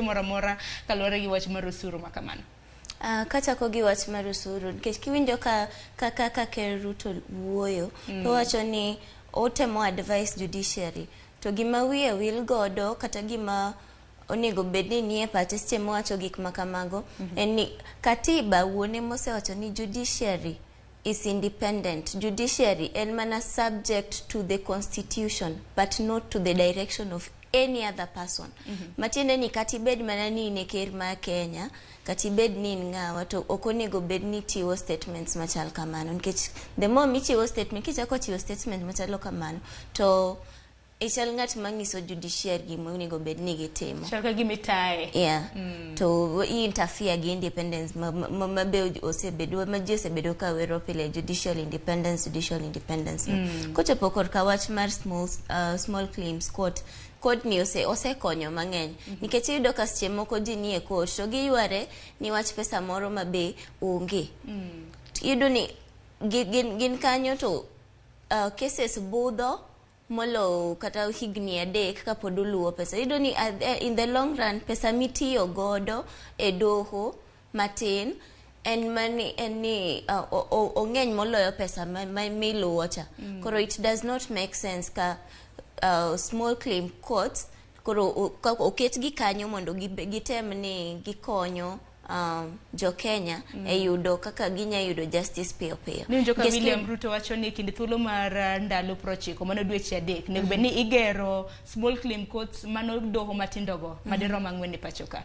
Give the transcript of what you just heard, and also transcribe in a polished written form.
moro amora kaluwore gi wach mar osuru ma kamano? Kachako gi wach mar osuru, nikech kiwinjo ka Ker Ruto wuoyo, to owacho ni otemo advice judiciary, to gima wiye wil godo kata gima onego bed ni nie pache seche mowacho gik ma kamago en ni katiba wuone mosewacho ni judiciary is independent. Judiciary en mana subject to the constitution but not to the direction of any other person. Matiende ni kata ibed mana ni in e ker mar Kenya, kata ibed ni in ng'awa, to ok onego bed ni ichiwo statements machal kamano, nikech the more michiwo statement, kichako chiwo statement machalo kamano, to ichal ng'at mang'iso judiciary gima onego bed ni gitimo. Chal ka gima itaye. Yeah. To i interfere gi independence ma be osebedo ma ji osebedo ka wero pile, judicial independence, judicial independence no. Kochopo korka wach mar small claims court, court ni osekonyo mang'eny, nikech iyudo ka seche moko ji nie court to giyware ni wach pesa moro ma be onge. Iyudo ni gin kanyo to cases budho molo kata higni 3 kapod oluwo pesa. Iyudo ni in the long run pesa mitiyo godo e doho matin en mani en ni ong'eny moloyo pesa ma miluwo cha. Koro it does not make sense ka small claim courts koro ka oketgi kanyo mondo gitem ni gikonyo jo Kenya e yudo kaka ginya yudo justice piyo piyo. Niwinjo ka Nikech William Ruto wacho ni kind thuolo mar ndalo 90, mano dweche 3, onego bed ni igero small claim courts, mano doho matindo go madirom 4 e pacho ka.